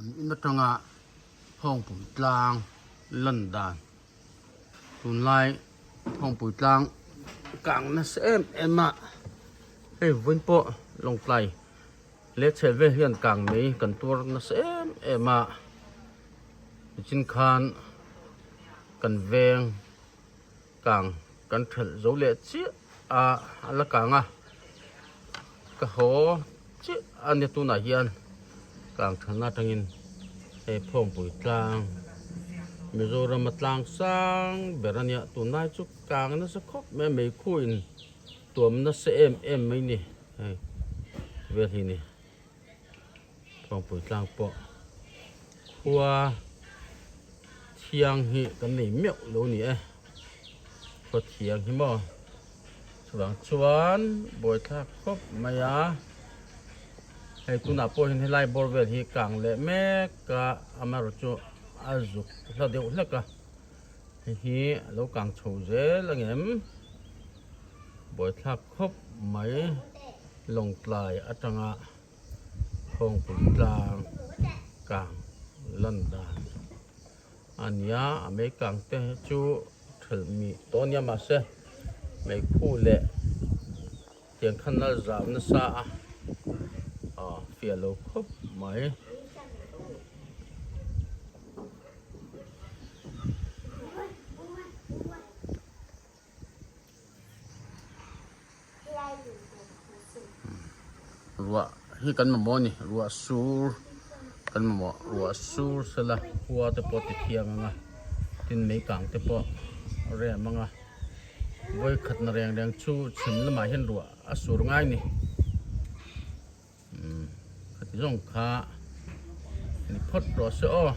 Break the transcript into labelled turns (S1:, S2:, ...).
S1: Kan in atanga Phawngpui tlang lan dan tunlai Phawngpui tlang kang nasa em em a hei vawiin pawh Lawngtlai leh chheh vel hian kang mai kan tuar nasa em em a nichin khan kan veng kang kan thelh zo leh chiah a a la kang a ka haw chiah a nia tunah hian kang thanna atangin hei phawngpui tlang Mizoram a tlang sang ber a nia tunlai chu kang nasa khawp mai a meikhu in tuam nasa em em mai ni hei vel hi ni phawngpui tlang pawh khua. Thiang hi kan nei meuh lo ni e, khaw thiang hi maw. Chuvang chuan buaithlak khawp mai a, hei tunah pawh hian helai bawr vel hi kang leh mek a, amaherawh chu a zuk hla deuh hlek a, hei hi a lo kang chho zel ang em, buaithlak khawp mai Lawngtlai atanga. Khawngpui tlang kang lan dan a nia a mei kang te chu thelh mih tawh a nia mahse meikhu leh tiang khan a zau nasa a aw fiah lo khawp mai. Ruah hi kan mamawh a ni ruah sur kan mamawh ruah sur sela khua te pawh ti thiang ang a tin mei kang te pawh a rem ang a vawi khat na reng reng chu chhim lamah hian ruah a sur ngai a ni umm khati zawng kha ni phawt rawh se aw.